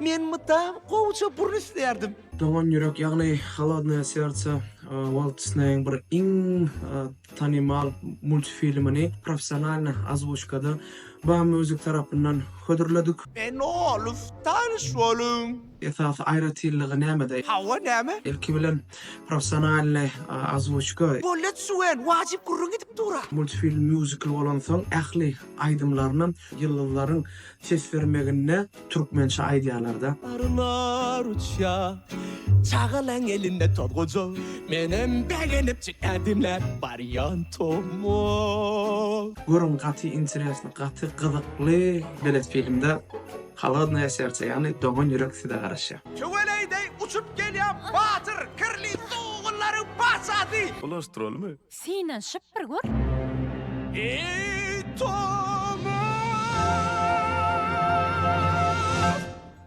Men mydam gowja burun isleýärdim. Doňan ýürek, ýagny Holodnoe serdce Walt Disneýiň bir iň tanymal multfilmini professionalnyý ozwuçkada BAM Music tarapyndan hödürledik. Men Olof, tanyş boluň. Esasy aýratynlygy nämede? Hawa, näme? Ilki bilen professionalnyý ozwuçka. Bolýa Swen, wajyp gürrüň gidip dur-a. Multfilm mýuzikl bolansoň ähli aýdymlarynam ýyldyzlaryň ses bermeginde türkmençe aýdýarlarda. Arylar uçýar, çagalaň elinde tozguja, Menem begenipjik ädimläp barýan Tomus. Görüň gaty interesny gaty gyzykly belet filmde Holodnoye serce ýagny doňan ýürek size garaşýar. Tüweleý deý uçup gelýän batyr kirli sugunlaryň patyşasy! Bulaşdyralymy? Synanyşyp bir gör. Eý, Tom!